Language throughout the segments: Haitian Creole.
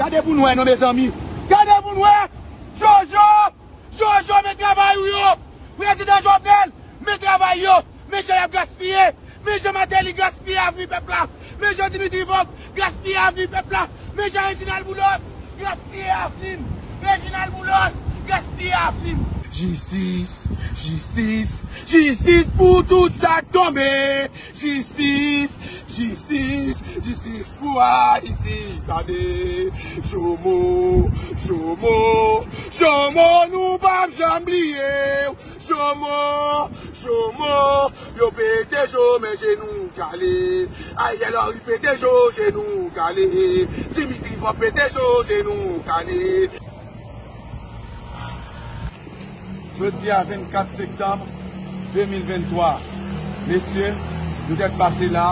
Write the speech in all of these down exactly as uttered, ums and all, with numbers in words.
Gade pou n wè non, mezanmi. Gade pou n wè. Jojo! Jojo, men travay ou yo! Prezidan Jovenel, men travay yo! Men jan y ap gaspiye! Men jan Martelly gaspiye avni pèp la! Men jan Dimitri Vorbe gaspiye avni pèp la! Men jan Reginald Boulos gaspiye avni m! Reginald Boulos gaspiye avni m! Jistis, jistis, jistis pou tout sa k tonbe! Jistis, jistis, jistis pou Ayiti. Gade, Jomo, Jomo, Jomo, nou p ap janm bliye w. Jomo, Jomo, yo pete Jomo, men jenou kale. Ariel Henry pete Jomo, jenou kale. Dimitri Vorbe pete Jomo, jenou kale. Jodi a vennkat septanm de mil venntwa. Mesye, nou tèt pase la.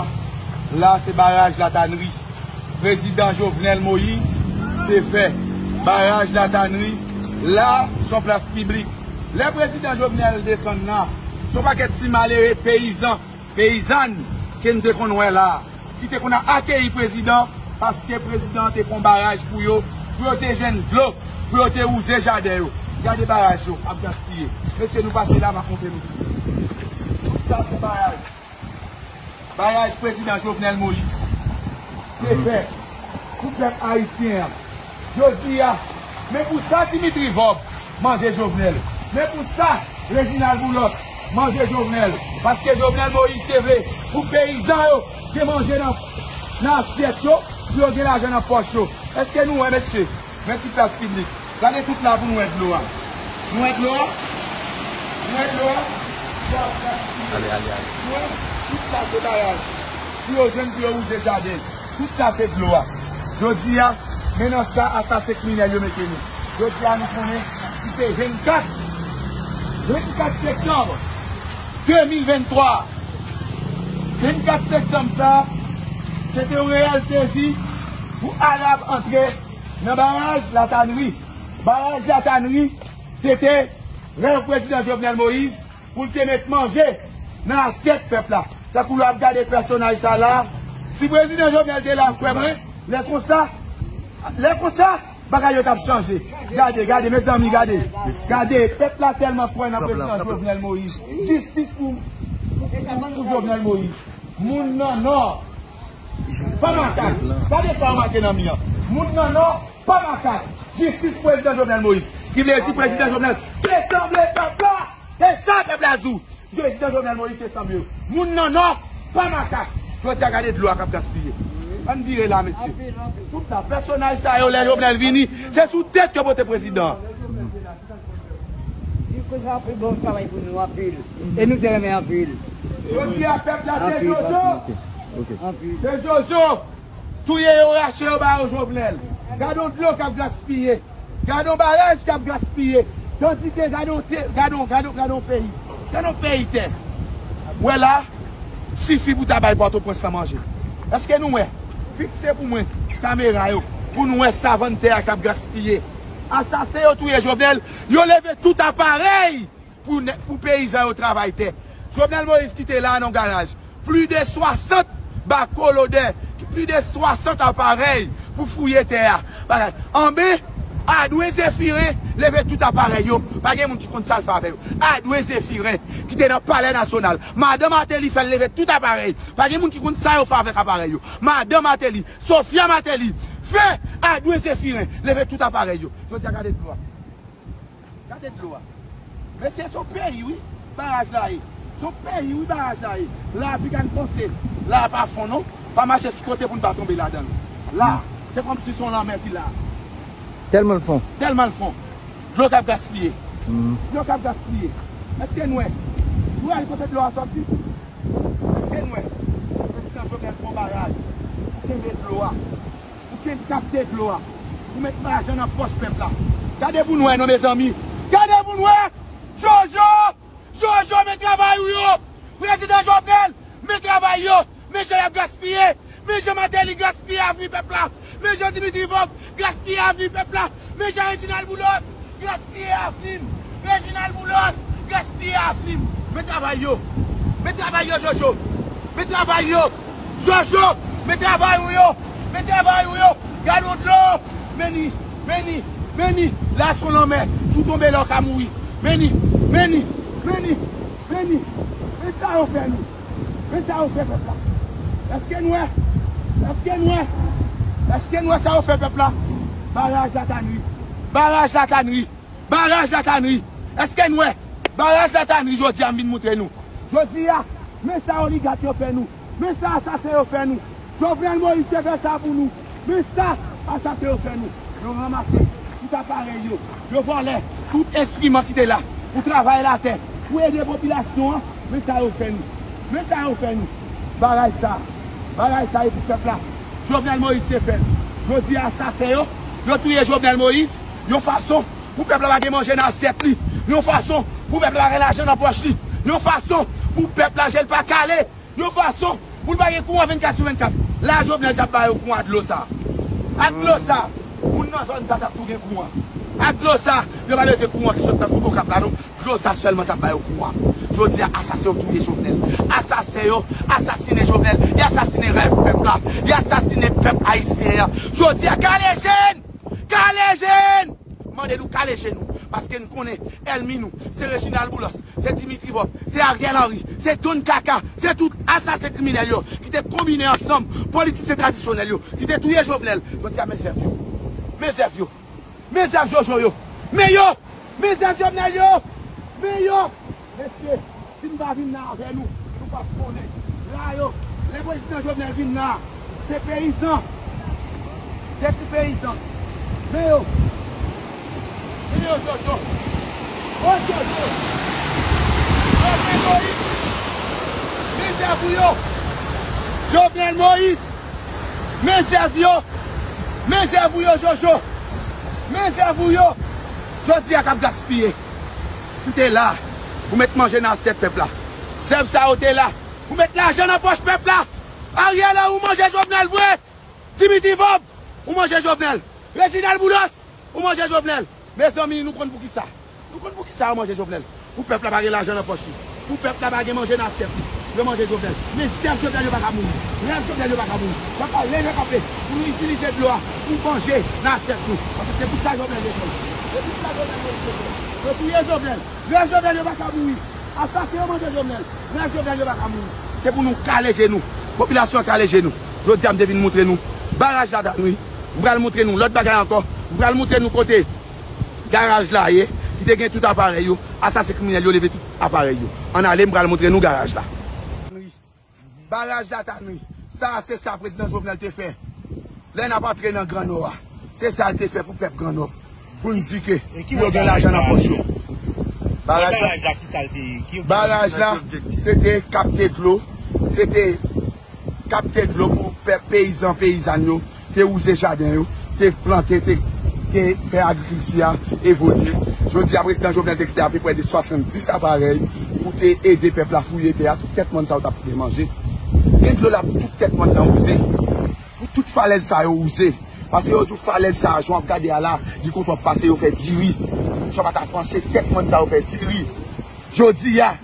La, se baraj Latanri. Prezidan Jovenel Moïse te fè baraj Latanri. La, se yon plas piblik. Lè prezidan Jovenel desann la, se yon pakèt ti malere peyizan, peyizàn ke n te konn wè la, ki te konn akeyi prezidan, paske prezidan an te fè yon baraj pou yo, pou yo te jwenn dlo, pou yo te wouze jaden yo. Gade baraj yo ap gaspiye. Mesye, nou pase la, m ap montre nou. Tout sa se baraj. Baraj prezidan Jovenel Moïse te fè pou pèp ayisyen an. Jodi a, men pou sa Dimitri Vorbe manje Jovenel. Men pou sa Reginald Boulos manje Jovenel. Paske Jovenel Moïse te vle pou peyizan yo gen manje nan, nan asyèt yo, pou yo gen lajan nan pòch yo. Èske nou wè, mesye? Men ti plas piblik. Gade tout la pou nou wè dlo a. Nou wè dlo a? Nou wè dlo a? Ale, ale, ale. Nou wè? Tout sa se baraj. Pou yo jwenn, pou yo wouze jaden. Tout sa se dlo a. Jodi a, men nan sa, a sa se kriminèl yo mete nou. Jodi a, nou konnen ki se vennkat, vennkat septanm de mil venntwa. Vennkat septanm sa, se te yon reyèl plezi pou Arab antre nan baraj Latanri. Baraj Latanri, se te rèv prezidan Jovenel Moïse pou l te met manje nan asyèt pèp la. Tankou lè w ap gade pèsonaj sa la, si prezidan Jovenel te la, frè mwen, lè konsa, lè konsa, bagay yo t ap chanje. Gade, gade, mezanmi, gade. Gade, pèp la tèlman kwè nan prezidan Jovenel Moïse. Jistis pou, pou, pou Jovenel Moïse. Moun nan Nò pa makak. Gade sa yo make nan mi an. Moun nan Nò pa makak. Jistis prezidan Jovenel Moïse. Ki vle di prezidan Jovenel te sanble pèp la. Se sa pèp la di w. Prezidan Jovenel Moïse te sanble yo. Moun nan Nò pa makak. Jodi a gade dlo a k ap gaspiye. Ann vire la, mesye. Tout la, pèsonaj sa yo, lè Jovenel vini, se sou tèt yo pote prezidan an. Li konn fè anpil bon travay pou nou, anpil. E nou te renmen anpil. Jodi a pèp la se Jojo. Anpil. Se Jojo. Touye yo, rache yo, ba yo Jovenel. Gade yon dlo k ap gaspiye. Gade yon baraj k ap gaspiye. Kantite, gade yon te-, gade yon, gade yon, gade yon peyi. Gade yon peyi tè. Wè la, sifi pou ta bay Pòtoprens lan manje. Èske nou wè? Fikse pou mwen kamera yo, pou nou wè savann tè a k ap gaspiye. Asasen yo touye Jovenel, yo leve tout aparèy pou nè-, pou peyizan yo travay tè. Jovenel Moïse kite la nan yon garaj. Plis de swasant bako lodè, plis de swasant aparèy pou fouye tè a. Bagay. Anben, Adwen Zefiren leve tout aparèy yo. Pa gen moun ki konn sa l fè avè yo. Adwen Zefiren, ki te nan Palè Nasyonal. Madan Martelly fè l leve tout aparèy. Pa gen moun ki konn sa yo fè avèk aparèy yo. Madan Martelly, Sophia Martelly, fè Adwen Zefiren leve tout aparèy yo. Jodi a gade dlo a. Gade dlo a. Mesye, se yon peyi, wi, baraj la ye. Se yon peyi, wi, baraj la ye. La, piga n panse. La pa fon, non. Pa mache sou kote pou n pa tonbe ladan l. La, se kòmsi se yon lanmè ki la. Tèlman l fon. Tèlman l fon. Dlo k ap gaspiye. Dlo k ap gaspiye. Èske n wè? Nou wè kote dlo a sòti? Èske n wè? Prezidan Jovenel fè yon baraj pou kenbe dlo a. Pou kenbe, kapte dlo a. Pou met lajan nan pòch pèp la. Gade pou n wè non, mezanmi. Gade pou n wè. Jojo! Jojo, men travay ou yo! Prezidan Jovenel, men travay yo! Men jan y ap gaspiye! Men jan Martelly gaspiye avni pèp la! Men jan Dimitri Vorbe gaspiye avni pèp la! Men jan Reginald Boulos gaspiye avni m! Reginald Boulos gaspiye avni m! Men travay yo! Men travay yo, Jojo! Men travay yo! Jojo! Men travay ou yo! Men travay ou yo! Gade yon dlo! Men ni, men ni, men ni, la se yon lanmè, si w tonbe la w ka mouri. Men ni, men ni, men ni, men ni, men sa yo fè nou. Men sa yo fè pèp la. Èske n wè? Èske n wè? Èske n wè sa yo fè pèp la? Baraj Latanri. Baraj Latanri. Baraj Latanri. Èske n wè? Baraj Latanri jodi a m vin moutre nou. Jodi a, men sa oligak yo fè nou. Men sa asasen yo fè nou. Jovenel Moïse te fè sa pou nou. Men sa asasen yo fè nou. Yo ranmase tout aparèy yo. Yo vòlè tout enstriman ki te la pou travay latè, pou ede popilasyon an. Men sa yo fè nou. Men sa yo fè nou. Bagay sa. Bagay sa e pou pèp la. Jovenel Moïse te fè l. Jodi a asasen yo, yo touye Jovenel Moïse yon fason pou pèp la pa gen manje nan asyèt li. Yon fason pou pèp la pa gen lajan nan pòch li. Yon fason pou pèp la je l pa kale. Yon fason pou l pa gen kouran vennkat sou vennkat. La Jovenel t ap ba yo kouran ak dlo sa. Ak dlo sa, moun nan zòn sa t ap tou gen kouran. Ak dlo sa, yo pa bezwen kouran ki sot nan Koukokap la non. Dlo sa sèlman t ap ba yo kouran. Jodi a, asasen yo touye Jovenel. Asasen yo asasinen Jovenel. Y asasinen rèv pèp la. Y asasinen pèp ayisyen an. Jodi a, kale je n! Kale je n! Mande nou kale je nou. Paske n konnen ènmi nou, se Reginald Boulos, se Dimitri Vorbe, se Ariel Henry, se Don Kaka, se tout asasen kriminèl yo ki te konbine ansanm, politisyen tradisyonèl yo, ki te touye Jovenel. Jodi a, men zèv yo. Men zèv yo. Men zèv Jojo yo. Men yo. Men zèv Jovenel yo. Men yo. Mesye, si n pa vin la avè nou, nou p ap konnen. La yo, lè prezidan Jovenel vin la, se peyizan. Se ti peyizan. Men yo. Men yo, Jojo. O Jojo. Jovenel Moïse. Men zèv ou yo. Jovenel Moïse. Men zèv ou yo. Men zèv ou yo, Jojo. Men zèv ou yo. Jodi a k ap gaspiye. Ou te la pou met manje nan asyèt pèp la. Zèv sa yo te la pou met lajan nan pòch pèp la. Ariel Henry, ou manje Jovenel vre. Dimitri Vorbe, ou manje Jovenel. Reginald Boulos, ou manje Jovenel. Mezanmi, nou konn poukisa. Nou konn poukisa yo manje Jovenel. Pou pèp la pa gen lajan nan pòch li. Pou pèp la pa gen manje nan asyèt li. Yo manje Jovenel. Men zèv Jovenel yo pa ka mouri. Rèv Jovenel yo pa ka mouri. Pèp la leve kanpe pou nou itilize dlo a pou manje nan asyèt nou. Paske se pou sa Jovenel te fè l. Se pou sa Jovenel te fè l. Yo touye Jovenel. Rèv Jovenel yo pa ka mouri. Asasen yo manje Jovenel. Rèv Jovenel yo pa ka mouri. Se pou nou kale je nou. Popilasyon an kale je nou. Jodi a, m te vin moutre nou baraj Latanri. M pral moutre nou lòt bagay ankò. M pral moutre nou kote garaj la ye, ki te gen tout aparèy yo. Asasen kriminèl yo leve tout aparèy yo. Ann ale, m pral moutre nou garaj la. Baraj Latanri. Sa a, se sa prezidan Jovenel te fè. Lè n ap antre nan Gran Nò a, se sa l te fè pou pèp Gran Nò. Pou n di ke yo gen lajan nan pòch yo. Baraj la, baraj la, se te kapte dlo. Se te kapte dlo pou pèp, peyizan, peyizàn yo te wouze jaden yo, te plante, te, te fè agrikilti a evolye. Jodi a, prezidan Jovenel te kite apeprè de swasanndis aparèy pou te ede pèp la fouye tè a, tout tèt mòn sa yo t ap manje. Gen dlo la pou tout tèt mòn nan wouze. Pou tout falèz sa yo wouze. Paske yo di w falèz sa a, jan w ap gade a la, li kontan pase yo fè diri. Si w pa ta panse tèt mòn sa yo fè diri. Jodi a,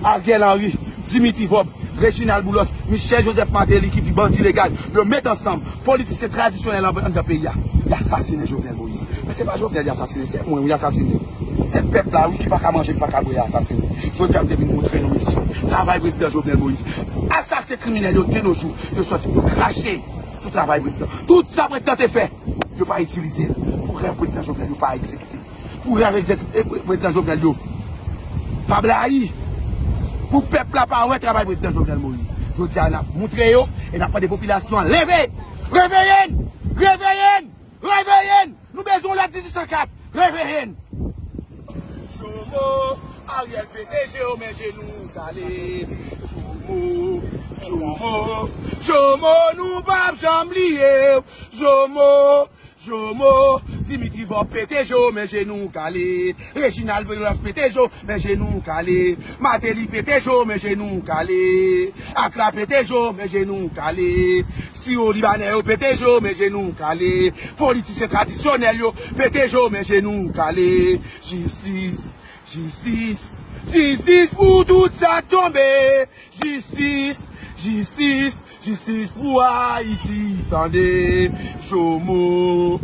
Ariel Henry, Dimitri Vorbe, Reginald Boulos, Michel Joseph Martelly ki di bandi legal, yo met ansanm politisyen tradisyonèl an, anndan peyi a. Y asasinen Jovenel Moïse. Men se pa Jovenel y asasinen, se mwen wi y asasinen. Se pèp la wi ki pa ka manje, ki pa ka bwè y asasinen. Jodi a m te vin moutre nou mesye, travay prezidan Jovenel Moïse. Asasen kriminèl yo de nos jours, yo sòti pou yo krache sou travay prezidan. Tout sa prezidan te fè, yo pa itilize l. Pou rèv prezidan Jovenel, yo pa egzekite. Pou rèv egzekite, e, pre-, prezidan Jovenel yo pa blayi. Pou pèp la pa wè travay prezidan Jovenel Moïse. Jodi a, n ap moutre yo e n ap mande popilasyon an leve! Reveye n! Reveye n! Reveye n! Nou bezwen yon lòt dizuit san kat! Reveye n! Jomo, Ariel pete je w, men je nou kale. Jomo, Jomo, Jomo, nou p ap janm bliye w. Jomo, Jomo, Dimitri Vorbe pete je w, men je nou kale. Reginald Boulos pete je w, men je nou kale. Martelly pete je w, men je nou kale. Akla pete je w, men je nou kale. Siwo libanè yo pete je w, men je nou kale. Politisyen tradisyonèl yo pete je w, men je nou kale. Jistis, jistis, jistis pou tout sa k tonbe. Jistis, jistis, jistis pou Ayiti, tande. Jomo.